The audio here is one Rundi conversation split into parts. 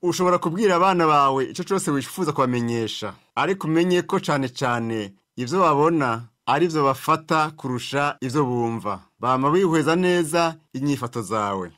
Ushobora kubwira abana bawe ico cose wifuza kubamenyesha, ariko umenye ko cane cane ivyo babona ari vyo bafata kurusha ivyo bumva. Bama bihweza neza inyifato zawe.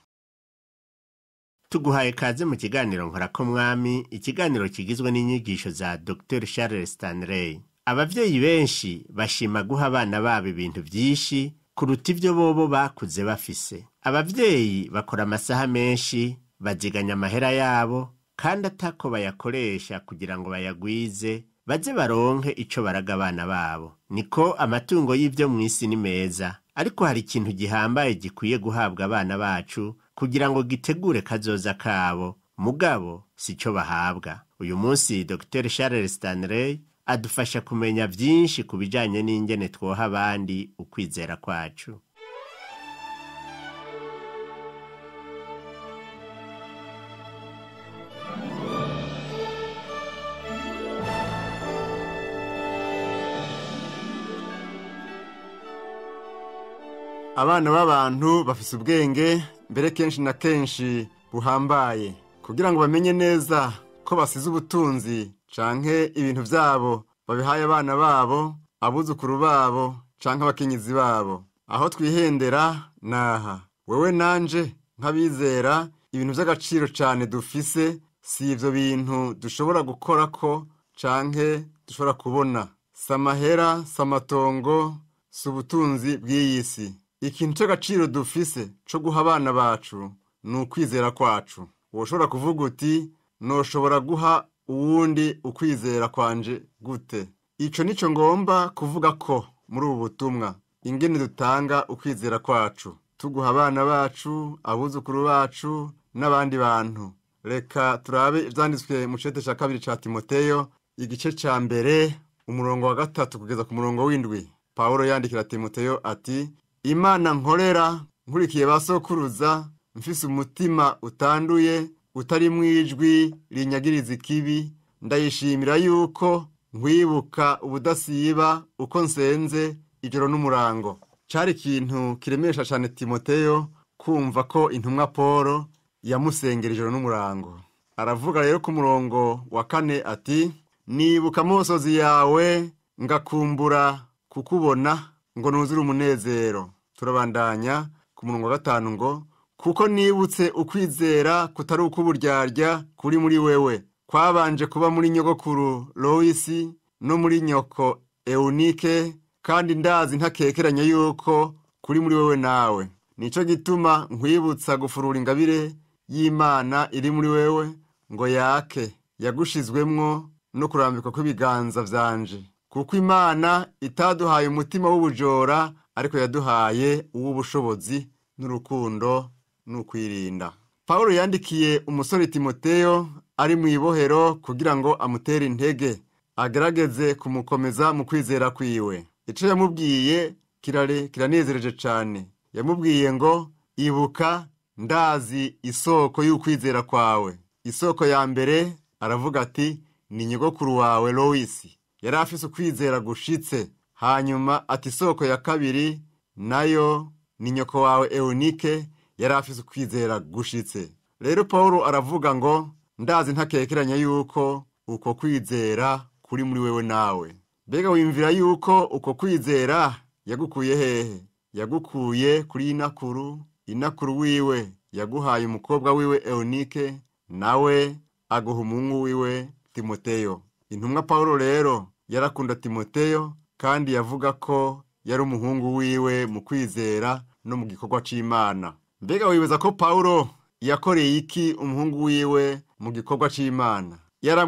Tuguhaye kaze mu kiganiro Nkorako Mwami, ikiganiro kigizwe n'inyigisho za Dr Charles Stanley. Abavyeyi benshi bashima guha abana babo ibintu vyinshi kuruta ivyo bobo bakuze bafise. Abavyeyi bakora amasaha menshi, baziganya amahera yabo kandi atako bayakoresha kugira ngo bayagwize, baze baronke ico baraga abana babo. Niko amatungo y'ivyo mw'isi ni meza, ariko hari ikintu gihambaye gikwiye guhabwa abana bacu kugira ngo gitegure kazoza kabo, mugabo sico bahabwa. Uyu munsi Dr Charles Stanley adufasha kumenya vyinshi ku bijanye n'ingene twoha abandi ukwizera kwacu. Abana b'abantu bafise ubwenge mbere kenshi na kenshi buhambaye. Kugira ngo bamenye neza ko basize ubutunzi canke ibintu vyabo babihaye abana babo, abuzukuru babo canke abakenyezi babo. Aho twihendera naha. Wewe nanje nk'abizera, ibintu vy'agaciro cane dufise si ivyo bintu dushobora gukorako canke dushobora kubona. Si amahera, si amatongo, si ubutunzi bw'iyi si. Ikintu c'agaciro dufise co guha abana bacu ni ukwizera kwacu. Woshobora kuvuga uti noshobora guha uwundi ukwizera kwanje gute? Ico nico ngomba kuvuga ko muri ubu butumwa, ingene dutanga ukwizera kwacu, tuguha abana bacu, abuzukuru bacu n'abandi bantu. Reka turabe ivyanditswe mu cete ca 2 ca Timoteyo, igice ca 1, umurongo wa 3 kugeza ku murongo w'7. Paulo yandikira Timoteyo ati: Imana nkorera nkurikiye basokuruza, mfise umutima utanduye, utari mwijwi rinyagiriza ikibi, ndayishimira yuko nkwibuka ubudasiba uko nsenze ijoro n'umurango. Cari ikintu kiremesha cane Timoteyo kumva ko intumwa Paulo yamusengera ijoro n'umurango. Aravuga rero ku murongo wa 4 ati: Nibuka amosozi yawe ngakumbura kukubona ngo nuzure umunezero. Turabandanya ku murongo wa 5 ngo: Kuko nibutse ukwizera kutari ukuburyarya kuri muri wewe, kwabanje kuba muri nyogokuru Loisi no muri nyoko Eunike, kandi ndazi ntakekeranya yuko kuri muri wewe nawe. Nico gituma nkwibutsa gufurura ingabire y'Imana iri muri wewe ngo yake, yagushizwemwo no kurambikwa kw'ibiganza vyanje. Kuko Imana itaduhaye umutima w'ubujora, ariko yaduhaye uw'ubushobozi n'urukundo n'ukwirinda. Paulo yandikiye umusore Timoteyo ari mu ibohero kugira ngo amutere intege, agerageze kumukomeza mu kwizera kwiwe. Ico yamubwiye kiranezereje cane. Yamubwiye ngo: Ibuka, ndazi isoko y'ukwizera kwawe. Isoko ya mbere aravuga ati ni nyogokuru wawe Loisi, yari afise ukwizera gushitse. Hanyuma ati isoko ya kabiri nayo ni nyoko wawe Eunike, yari afise ukwizera gushitse. Rero Paulo aravuga ngo ndazi ntakekeranya yuko uko kwizera kuri muri wewe nawe. Mbega wimvira yuko uko kwizera yagukuye hehe? Yagukuye kuri inakuru, inakuru wiwe yaguhaye umukobwa wiwe Eunike, nawe aguha umuhungu wiwe Timoteyo. Intumwa Paulo rero yarakunda Timoteyo, kandi yavuga ko yari umuhungu wiwe mu kwizera no mu gikorwa c'Imana. Mbega wibaza ko Paulo yakoreye iki umuhungu wiwe mu gikorwa c'Imana?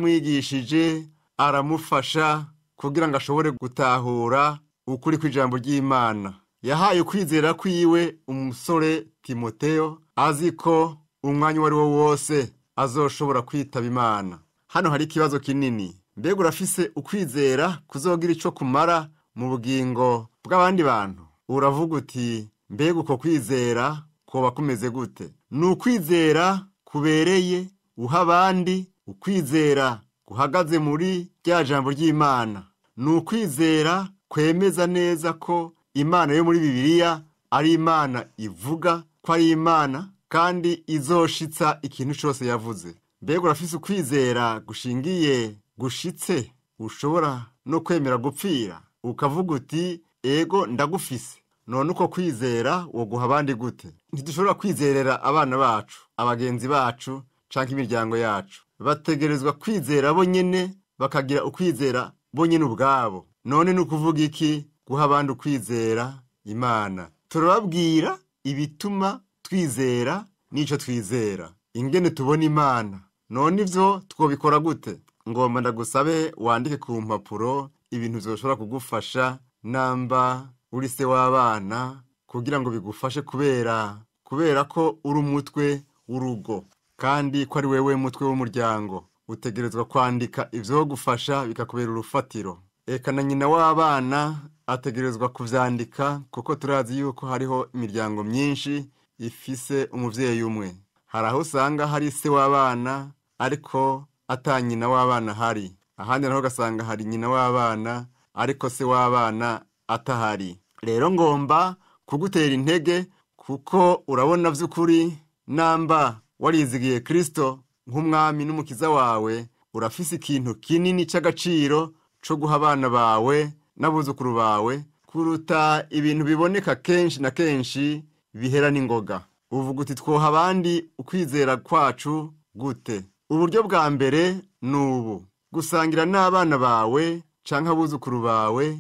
Yaramwigishije, aramufasha kugira ngo ashobore gutahura ukuri kw'ijambo ry'Imana. Yahaye ukwizera kwiwe umusore Timoteyo, azi ko umwanya uwo ari wo wose azoshobora kwitaba Imana. Hano hari ikibazo kinini. Mbega urafise ukwizera kuzogira ico kumara mu bugingo bw'abandi bantu? Uravuga uti mbega uko kwizera koba kumeze gute? Ni ukwizera kubereye uha abandi, ukwizera guhagaze muri rya jambo ry'Imana. Ni ukwizera kwemeza neza ko Imana yo muri Bibiliya ari Imana ivuga ko ari Imana, kandi izoshitsa ikintu cose yavuze. Mbega urafise ukwizera gushingiye gushitse ushobora no kwemera gupfira ukavuga uti ego ndagufise? None uko kwizera woguha abandi gute? Ntidushobora kwizerera abana bacu, abagenzi bacu canke imiryango yacu. Bategerezwa kwizera bo nyene, bakagira ukwizera bo nyene ubwabo. None ni ukuvuga iki guha abandi ukwizera Imana? Turababwira ibituma twizera n'ico twizera, ingene tubona Imana. None ivyo twobikora gute? Ngomba ndagusabe wandike ku mpapuro ibintu vyoshobora kugufasha namba uri se w'abana, kugira ngo bigufashe kubera ko uri umutwe w'urugo kandi ko ari wewe mutwe w'umuryango. Utegerezwa kwandika ivyogufasha bikakubera urufatiro. Eka na nyina w'abana ategerezwa kuvyandika, kuko turazi yuko hariho imiryango myinshi ifise umuvyeyi umwe. Hari aho usanga hari se w'abana ariko ata nyina w'abana hari, ahandi naho ugasanga hari nyina w'abana ariko se w'abana atahari. Rero ngomba kugutera intege, kuko urabona vy'ukuri namba warizigiye Kristo nk'umwami n'umukiza wawe, urafise ikintu kinini c'agaciro co guha abana bawe n'abuzukuru bawe kuruta ibintu biboneka kenshi na kenshi bihera n'ingoga. Uvuga uti twoha abandi ukwizera kwacu gute? Uburyo bwa mbere ni ubu: gusangira n'abana bawe canke abuzukuru bawe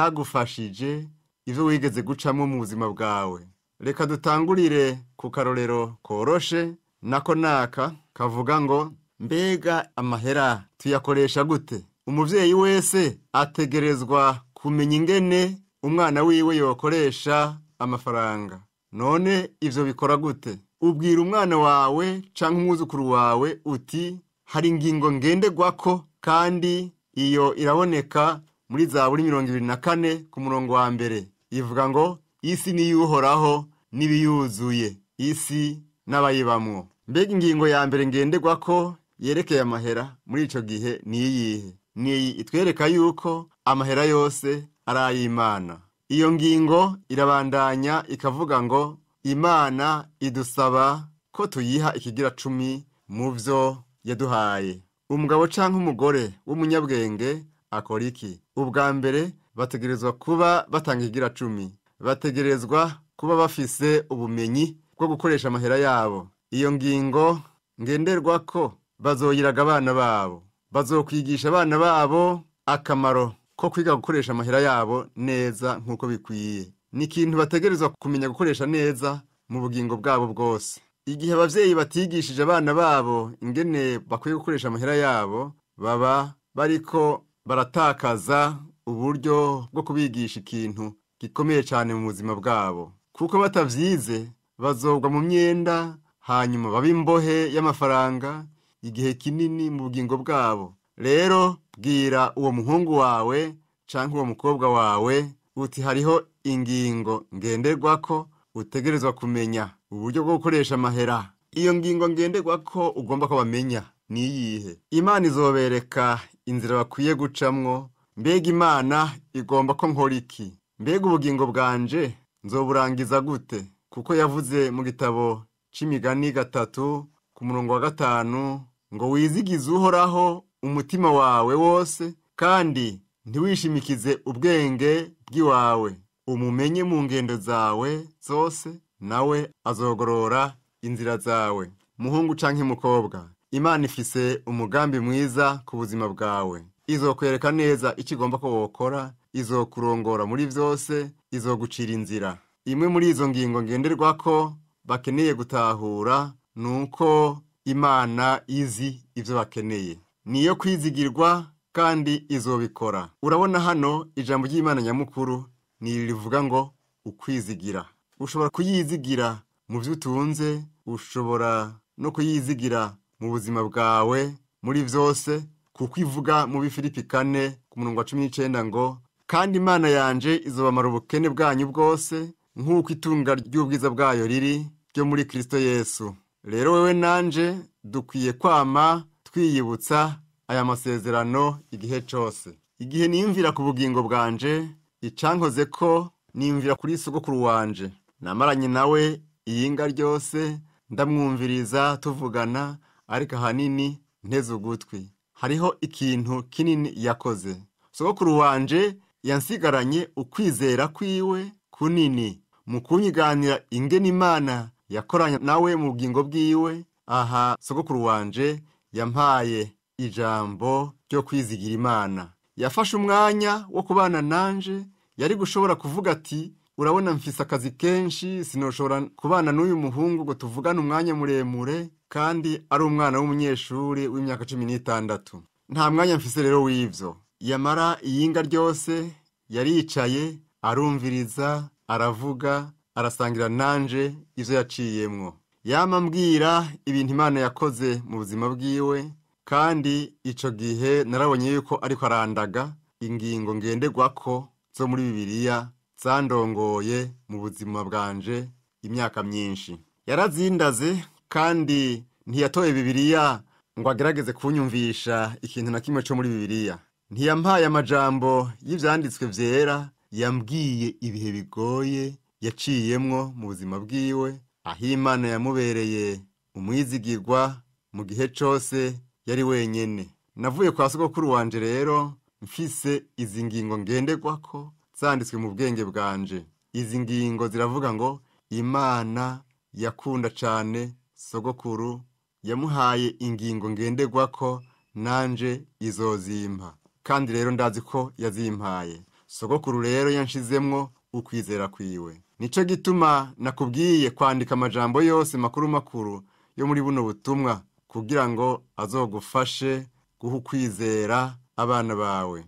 ivyagufashije, ivyo wigeze gucamwo mu buzima bwawe. Reka dutangurire ku karorero koroshe, nako naka kavuga ngo mbega amahera tuyakoresha gute? Umuvyeyi wese ategerezwa kumenya ingene umwana wiwe yokoresha amafaranga. None ivyo bikora gute? Ubwira umwana wawe canke umwuzukuru wawe uti hari ingingo ngenderwako, kandi iyo iraboneka muri Zaburi 24 ku murongo wa mbere. Ivuga ngo isi niy'Uhoraho n'ibiyuzuye, isi n'abayibamwo. Mbega ingingo ya mbere ngenderwako yerekeye amahera muri ico gihe niyihe? Niyi itwereka yuko amahera yose ari ay'Imana. Iyo ngingo irabandanya ikavuga ngo Imana idusaba ko tuyiha ikigira 10 mu vyo yaduhaye. Umugabo canke umugore w'umunyabwenge akora iki? Ubwa mbere bategerezwa kuba batanga ikigira 10, bategerezwa kuba bafise ubumenyi bwo gukoresha amahera yabo. Iyo ngingo ngenderwako bazoyiraga abana babo, bazokwigisha abana babo akamaro ko kwiga gukoresha amahera yabo neza nk'uko bikwiye. Ni ikintu bategerezwa kumenya gukoresha neza mu bugingo bwabo bwose. Igihe abavyeyi batigishije abana babo ingene bakwiye gukoresha amahera yabo, baba bariko baratakaza uburyo bwo kubigisha ikintu gikomeye cyane mu buzima bwabo, kuko batavyize bazogwa mu myenda, hanyuma babe imbohe y'amafaranga igihe kinini mu bugingo bwabo. Rero bwira uwo muhungu wawe canke uwo mukobwa wawe uti hariho ingingo ngenderwako utegerezwa kumenya uburyo bwo gukoresha amahera. Iyo ngingo ngenderwako ugomba ko bamenya niyihe? Imana izobereka inzira bakwiye gucamwo. Mbega Imana igomba ko nkora iki? Mbega ubugingo bwanje nzoburangiza gute? Kuko yavuze mu gitabo c'Imigani 3 ku murongo wa 5 ngo wizigize Uhoraho umutima wawe wose, kandi ntiwishimikize ubwenge bw'iwawe, umumenye mu ngendo zawe zose, nawe azogorora inzira zawe. Muhungu canke mukobwa, Imana ifise umugambi mwiza ku buzima bwawe. Izokwereka neza icyo igomba ko wokora, izokurongora muri vyose, izogucira inzira. Imwe muri izo ngingo ngenderwako bakeneye gutahura nuko Imana izi ivyo bakeneye. Niyo kwizigirwa kandi izobikora. Urabona hano ijambo ry'Imana nyamukuru ni rivuga ngo ukwizigira. Ushobora kuyizigira mu vyo utunze, ushobora no kuyizigira mu buzima bwawe muri vyose, kuko ivuga mu Bifilipi 4 ku murongo wa 19 ngo kandi Imana yanje izobamara ubukene bwanyu bwose nk'uko itunga ry'ubwiza bwayo riri ryo muri Kristo Yesu. Rero wewe nanje dukwiye kwama twiyibutsa aya masezerano igihe cose. Igihe niyumvira ku bugingo bwanje, icankoze ko niyumvira kuri sogokuru wanje. Namaranye nawe iyinga ryose, ndamwumviriza tuvugana, ariko ahanini nteze ugutwi. Hariho ikintu kinini yakoze. Sogokuru wanje yansigaranye ukwizera kwiwe kunini mu kunyiganira ingene Imana yakoranye nawe mu bugingo bwiwe. Aha sogokuru wanje yampaye ijambo ryo kwizigira Imana. Yafashe umwanya wo kubana nanje. Yari gushobora kuvuga ati urabona mfise akazi kenshi, sinoshobora kubana n'uyu muhungu ngo tuvugane umwanya muremure, kandi ari umwana w'umunyeshuri w'imyaka 16. Nta mwanya mfise rero w'ivyo. Yamara iyinga ryose yaricaye arumviriza, aravuga, arasangira nanje ivyo yaciyemwo. Yama mbwira ibintu Imana yakoze mu buzima bwiwe, kandi ico gihe narabonye yuko ariko arandaga ingingo ngenderwako zo muri Bibiliya zandongoye mu buzima bwanje imyaka myinshi. Yarazindaze kandi ntiyatoye Bibiliya ngo agerageze kunyumvisha ikintu na kimwe co muri Bibiliya. Ntiyampaye amajambo y'ivyanditswe vyera, yambwiye ibihe bigoye yaciyemwo mu buzima bwiwe, aho Imana yamubereye umwizigirwa mu gihe cose yari wenyene. Navuye kwa sogokuru wanje rero mfise izi ngingo ngenderwako zanditswe mu bwenge bwanje. Izi ngingo ziravuga ngo Imana yakunda cane sogokuru, yamuhaye ingingo ngenderwako, nanje izozimpa. Kandi rero ndazi ko yazimpaye. Sogokuru rero yanshizemwo ukwizera kwiwe. Nico gituma nakubwiye kwandika amajambo yose makuru makuru yo muri buno butumwa, kugira ngo azogufashe guha ukwizera abana bawe.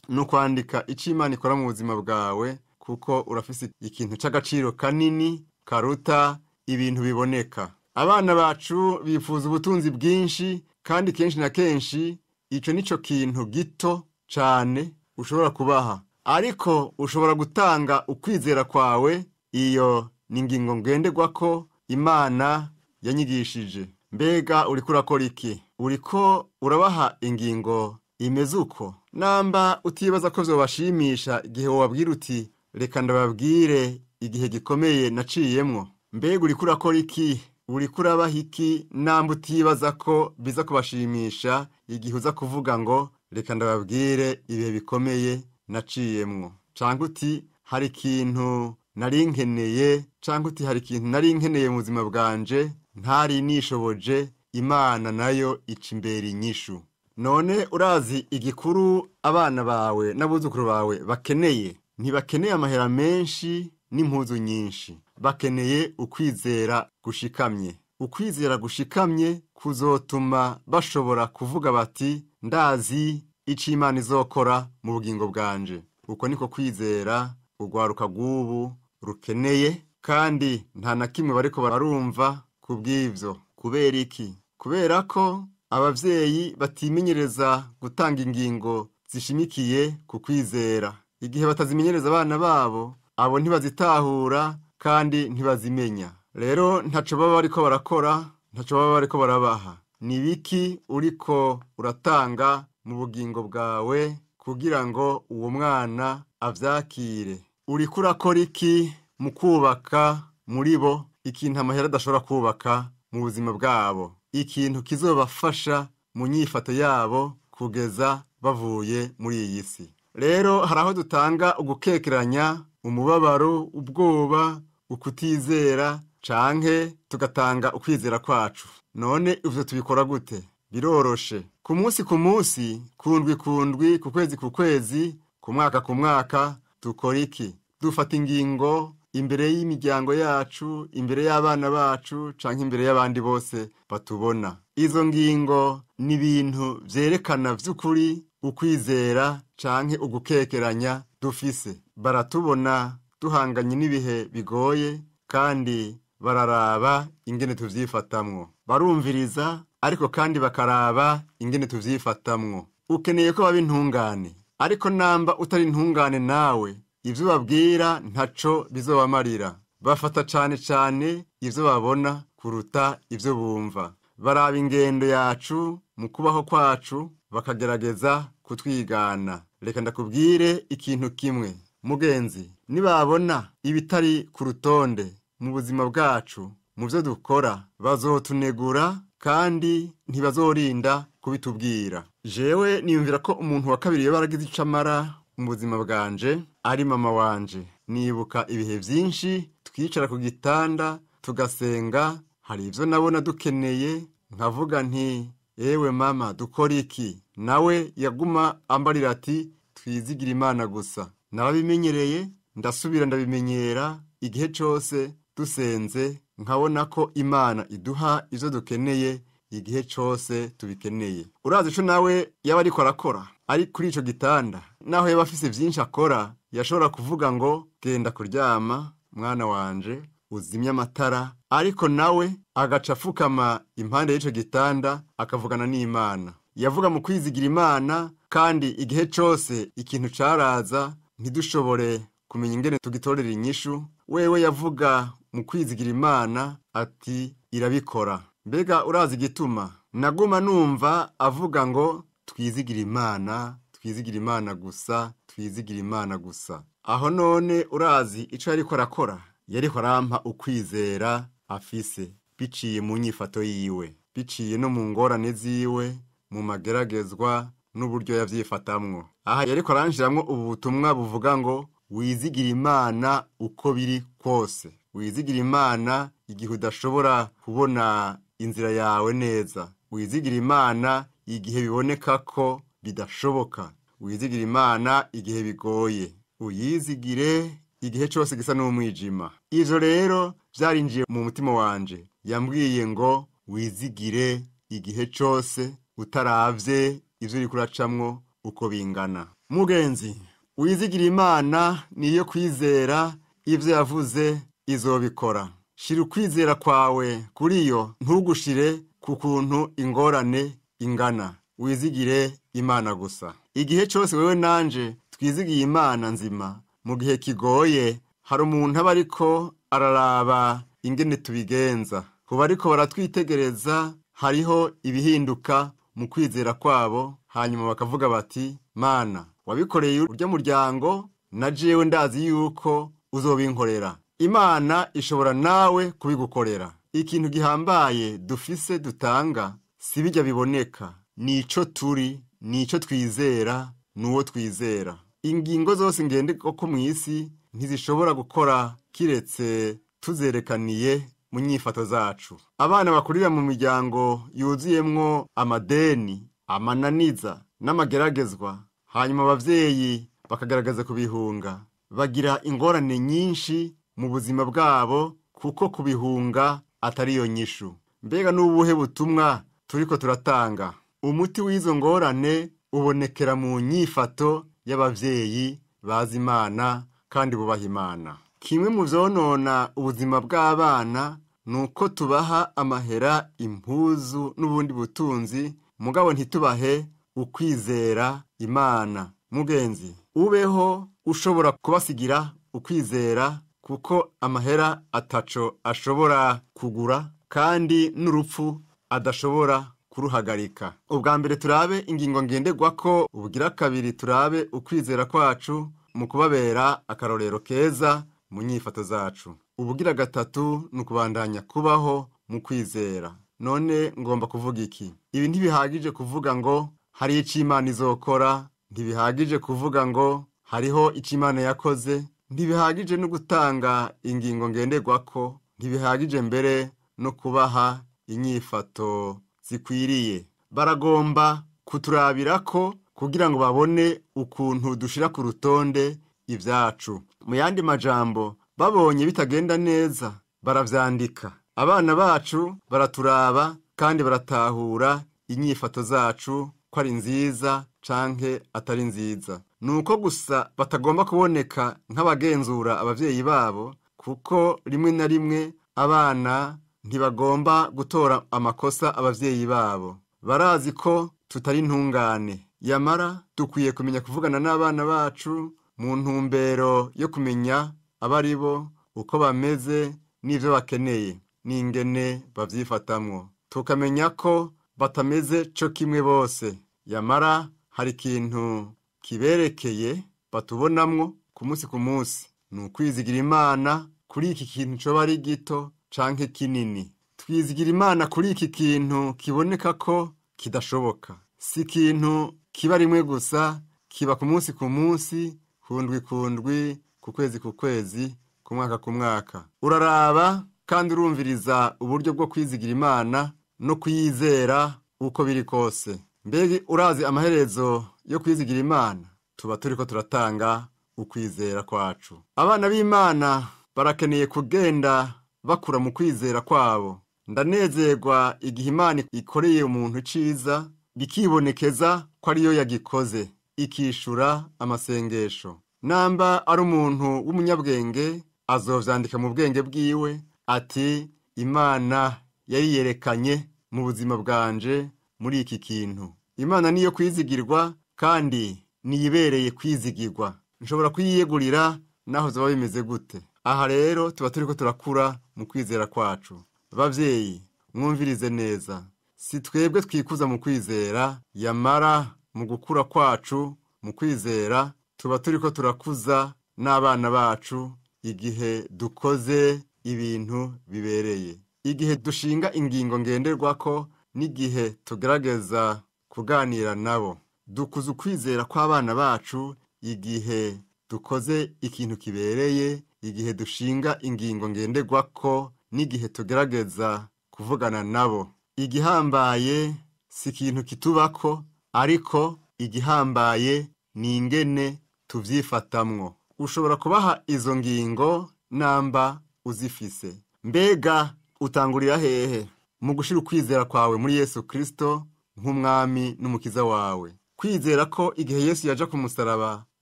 No kwandika ico Imana ikora mu buzima bwawe, kuko urafise ikintu c'agaciro kanini karuta ibintu biboneka. Abana bacu bifuza ubutunzi bwinshi, kandi kenshi na kenshi ico nico kintu gito cane ushobora kubaha. Ariko ushobora gutanga ukwizera kwawe. Iyo ni ingingo ngenderwako Imana yanyigishije. Mbega uriko urakora iki? Uriko urabaha ingingo imeze uko? Namba utibaza ko vyobashimisha igihe wobabwira uti reka ndababwire igihe gikomeye naciyemwo. Mbega uriko urakora iki? Uriko urabaha iki? Namba utibaza ko biza kubashimisha igihe uza kuvuga ngo reka ndababwire ibihe bikomeye naciyemwo. Canke uti hari ikintu nari nkeneye, canke uti hari ikintu nari nkeneye mu buzima bwanje ntari nishoboje, Imana nayo ica imbere inyishu. None urazi igikuru abana bawe n'abuzukuru bawe bakeneye? Ntibakeneye amahera menshi n'impuzu nyinshi, bakeneye ukwizera gushikamye. Ukwizera gushikamye kuzotuma bashobora kuvuga bati ndazi ico Imana izokora mu bugingo bwanje. Uko niko kwizera urwaruka rw'ubu rukeneye, kandi nta na kimwe bariko barumva kubw'ivyo. Kubera iki? Kubera ko abavyeyi batimenyereza gutanga ingingo zishimikiye ku kwizera. Igihe batazimenyereza abana babo, abo ntibazitahura kandi ntibazimenya. Rero ntaco baba bariko barakora, ntaco baba bariko barabaha. Ni biki uriko uratanga mu bugingo bwawe kugira ngo uwo mwana avyakire? Uriko urakora iki mu kubaka muri bo ikintu amahera adashobora kubaka mu buzima bwabo, ikintu kizobafasha mu nyifato yabo kugeza bavuye muri iyi si? Rero hari aho dutanga ugukekeranya, umubabaro, ubwoba, ukutizera, canke tugatanga ukwizera kwacu. None ivyo tubikora gute? Biroroshe. Ku munsi ku munsi, kundwi kundwi, ku kwezi ku kwezi, ku mwaka ku mwaka, dukora iki? Dufata ingingo imbere y'imiryango yacu, imbere y'abana bacu, canke imbere y'abandi bose batubona. Izo ngingo ni ibintu vyerekana vy'ukuri ukwizera canke ugukekeranya dufise. Baratubona duhanganye n'ibihe bigoye, kandi bararaba ingene tuvyifatamwo. Barumviriza, ariko kandi bakaraba ingene tuvyifatamwo. Ukeneye ko baba intungane, ariko namba utari intungane nawe, ivyo babwira ntaco bizobamarira. Bafata cane cane ivyo babona kuruta ivyo bumva. Baraba ingendo yacu mu kubaho kwacu, bakagerageza kutwigana. Reka ndakubwire ikintu kimwe mugenzi, nibabona ibitari ku rutonde mu buzima bwacu, mu vyo dukora, bazotunegura Kandi ntibazorinda kubitubwira. Jewe niyumvira ko umuntu wa kabiri yoba yaragize ico amara mu buzima bwanje ari mama wanje. Nibuka ibihe vyinshi twicara ku gitanda tugasenga, hari ivyo nabona dukeneye nkavuga nti ewe mama dukora iki? Nawe yaguma ambarira ati twizigira Imana gusa. Narabimenyereye, ndasubira ndabimenyera igihe cose dusenze nkabona ko Imana iduha ivyo dukeneye igihe cose tubikeneye. Urazi ico nawe yaba ariko arakora ari kuri ico gitanda, naho yaba afise vyinshi akora, yashobora kuvuga ngo genda kuryama mwana wanje, uzimye amatara, ariko nawe agaca afukama impande y'ico gitanda akavugana n'Imana. Yavuga mu kwizigira Imana, kandi igihe cose ikintu caraza ntidushobore kumenya ingene tugitorera inyishu, wewe yavuga mu kwizigira Imana ati irabikora. Mbega urazi igituma naguma numva avuga ngo twizigira Imana, twizigira Imana gusa, twizigira Imana gusa. Aho none urazi ico yariko arakora? Yariko arampa ukwizera afise biciye mu nyifato yiwe, biciye no mu ngorane ziwe, mu mageragezwa n'uburyo yavyifatamwo. Aha yariko aranshiramwo ubu butumwa buvuga ngo wizigira Imana uko biri kose. Wizigira Imana igihe udashobora kubona inzira yawe neza. Wizigira Imana igihe biboneka ko bidashoboka. Wizigira Imana igihe bigoye. Uyizigire igihe cose gisa n'umwijima. Ivyo rero vyarinjiye mu mutima wanje. Yambwiye ngo wizigire igihe cose utaravye ivyo uriko uracamwo uko bingana. Mugenzi, wizigira Imana niyo kwizera, ivyo yavuze izobikora. Shira ukwizera kwawe kuri yo, ntugushire ku kuntu ingorane ingana. Wizigire Imana gusa. Igihe cose wewe nanje twizigiye Imana nzima, mu gihe kigoye hari umuntu aba ariko araraba ingene tubigenza. Kuba ariko baratwitegereza, hariho ibihinduka mu kwizera kwabo, hanyuma bakavuga bati Mana wabikoreye urya muryango, na jewe ndazi yuko uzobinkorera. Imana ishobora nawe kubigukorera. Ikintu gihambaye dufise dutanga si bijya biboneka, nico turi, nico twizera, nuwo twizera. Ingingo zose ngenderwako mw'isi ntizishobora gukora kiretse tuzerekaniye mu nyifato zacu. Abana bakurira mu miryango yuzuyemwo amadeni, amananiza n'amageragezwa, hanyuma abavyeyi bakagaragaza kubihunga, bagira ingorane nyinshi mu buzima bwabo, kuko kubihunga atari yo nyishu. Mbega n'ubuhe butumwa turiko turatanga? Umuti w'izo ngorane ubonekera mu nyifato y'abavyeyi bazi Imana kandi bubaha Imana. Kimwe mu vyonona ubuzima bw'abana nuko tubaha amahera, impuzu n'ubundi butunzi, mugabo ntitubahe ukwizera Imana. Mugenzi, ubeho ushobora kubasigira ukwizera, kuko amahera ataco ashobora kugura kandi n'urupfu adashobora kuruhagarika. Ubwa mbere turabe ingingo ngenderwako, ubugira kabiri turabe ukwizera kwacu mu kubabera akarorero keza mu nyifato zacu. Ubugira gatatu ni ukubandanya kubaho mu kwizera. None ngomba kuvuga iki? Ibi ntibihagije kuvuga ngo hari ico Imana izokora, ntibihagije kuvuga ngo hariho ico Imana yakoze, ntibihagije no gutanga ingingo ngenderwako, ntibihagije mbere no kubaha inyifato zikwiriye. Baragomba kuturabirako kugira ngo babone ukuntu dushira ku rutonde ivyacu. Mu yandi majambo, babonye bitagenda neza baravyandika. Abana bacu baraturaba kandi baratahura inyifato zacu ko ari nziza canke atari nziza. Nuko gusa batagomba kuboneka nk'abagenzura abavyeyi babo, kuko rimwe na rimwe abana ntibagomba gutora amakosa abavyeyi babo. Barazi ko tutari intungane, yamara dukwiye kumenya kuvugana n'abana bacu mu ntumbero yo kumenya abaribo, uko bameze n'ivyo bakeneye n'ingene bavyifatamwo. Tukamenya ko batameze co kimwe bose, yamara hari ikintu kiberekeye batubonamwo ku munsi ku munsi. Ni ukwizigira Imana kuri iki kintu coba ari gito canke kinini. Twizigira Imana kuri iki kintu kiboneka ko kidashoboka. Si ikintu kiba rimwe gusa, kiba ku munsi ku munsi, ku ndwi ku ndwi, ku kwezi ku kwezi, ku mwaka ku mwaka. Uraraba kandi urumviriza uburyo bwo kwizigira Imana no kuyizera uko biri kose. Mbega urazi amaherezo yo kwizigira Imana? Tuba turiko turatanga ukwizera kwacu. Abana b'Imana barakeneye kugenda bakura mu kwizera kwabo. Ndanezerwa igihe Imana ikoreye umuntu iciza, bikibonekeza ko ariyo yagikoze, ikishura amasengesho. Namba ari umuntu w'umunyabwenge, azovyandika mu bwenge bwiwe ati: Imana yariyerekanye mu buzima bwanje muri iki kintu. Imana niyo kwizigirwa kandi niyibereye kwizigirwa. Nshobora kuyiyegurira naho zoba bimeze gute. Aha rero tuba turiko turakura mu kwizera kwacu. Bavyeyi, mwumvirize neza. Si twebwe twikuza mu kwizera, yamara mu gukura kwacu mu kwizera tuba turiko turakuza n'abana bacu igihe dukoze ibintu bibereye, igihe dushinga ingingo ngenderwako n'igihe tugerageza kuganira nabo. Dukuza ukwizera kw'abana bacu igihe dukoze ikintu kibereye, igihe dushinga ingingo ngenderwako n'igihe tugerageza kuvugana nabo. Igihambaye si ikintu kitubako, ariko igihambaye ni ingene tuvyifatamwo. Ushobora kubaha izo ngingo namba uzifise. Mbega utangurira hehe mu gushira ukwizera kwawe muri Yesu Kristo nk'umwami n'umukiza wawe? Kwizera ko igihe Yesu yaja ku musaraba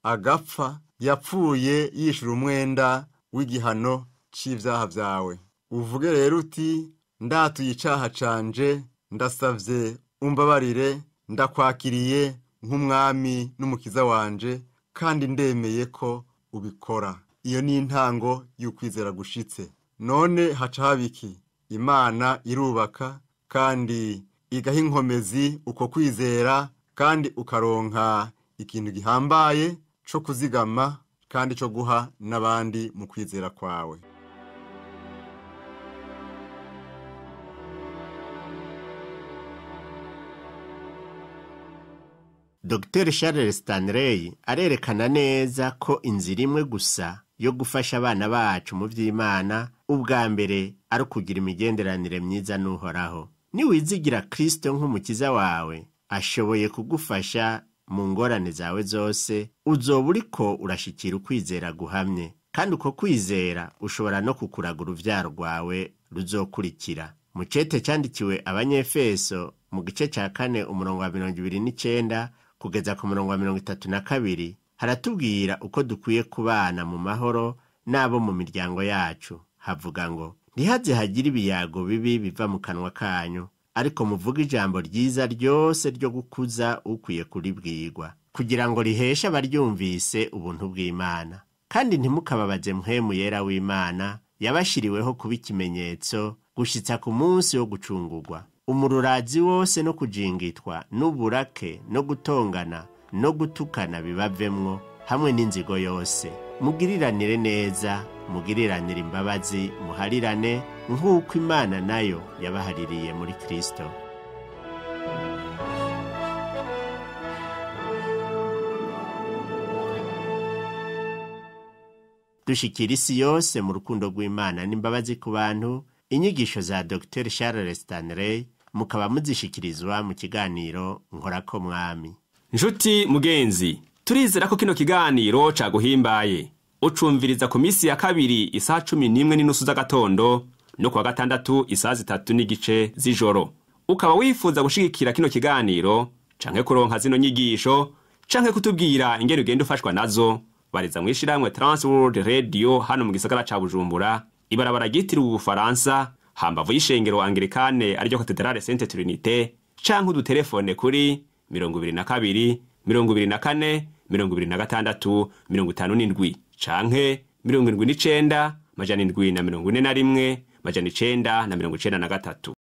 agapfa, yapfuye yishura umwenda w'igihano c'ivyaha vyawe. Uvuge rero uti: ndatuye icaha canje, ndasavye umbabarire, ndakwakiriye nk'umwami n'umukiza wanje, kandi ndemeye ko ubikora. Iyo ni intango y'ukwizera gushitse. None haca haba iki? Imana irubaka kandi igaha inkomezi uko kwizera, kandi ukaronka ikintu gihambaye co kuzigama kandi co guha n'abandi mu kwizera kwawe. Dr. Charles Stanley arerekana neza ko inzira imwe gusa yo gufasha abana bacu mu vy'Imana ubwa mbere ari ukugira imigenderanire myiza n'Uhoraho. Niwizigira Kristo nk'umukiza wawe, ashoboye kugufasha mu ngorane zawe zose, uzoba uriko urashikira ukwizera guhamye, kandi uko kwizera ushobora no kukuraga uruvyaro rwawe ruzokurikira. Mu cete candikiwe Abanyefeso mu gice ca 4 umurongo wa 29 kugeza ku murongo wa 32 haratubwira uko dukwiye kubana mu mahoro n'abo mu miryango yacu. Havuga ngo: ntihaze hagire ibiyago bibi biva mu kanwa kanyu, ariko muvuge ijambo ryiza ryose ryo gukuza ukwiye kuribwirwa, kugira ngo riheshe abaryumvise ubuntu bw'Imana. Kandi ntimukababaze Mpwemu Yera w'Imana yabashiriweho kuba ikimenyetso gushitsa ku munsi wo gucungurwa. Umururazi wose no kujingitwa n'uburake no gutongana no gutukana bibavemwo, hamwe n'inzigo yose. Mugiriranire neza, mugiriranire imbabazi, muharirane nk'uko Imana nayo yabahaririye muri Kristo. Dushikira isi yose mu rukundo rw'Imana n'imbabazi ku bantu. Inyigisho za Dr. Charles Stanley mukaba muzishikirizwa mu kiganiro Nkorako Mwami. Nshuti mugenzi, turizera ko kino kiganiro caguhimbaye. Ucumviriza ku misi ya kabiri isaha 11:30 z'agatondo no kuwa gatandatu isaha 3:15 z'ijoro. Ukaba wifuza gushigikira kino kiganiro canke kuronka zino nyigisho canke kutubwira ingene ugenda ufashwa nazo, bariza mwishirahamwe Trans World Radio hano mu gisagara ca Bujumbura, ibarabara ryitiriwe Ubufaransa, hambavu y'ishengero Anglikane ariryo Katedrale Sainte Trinité, canke udutelefone kuri 22 24 26 57 canke 79 741 993.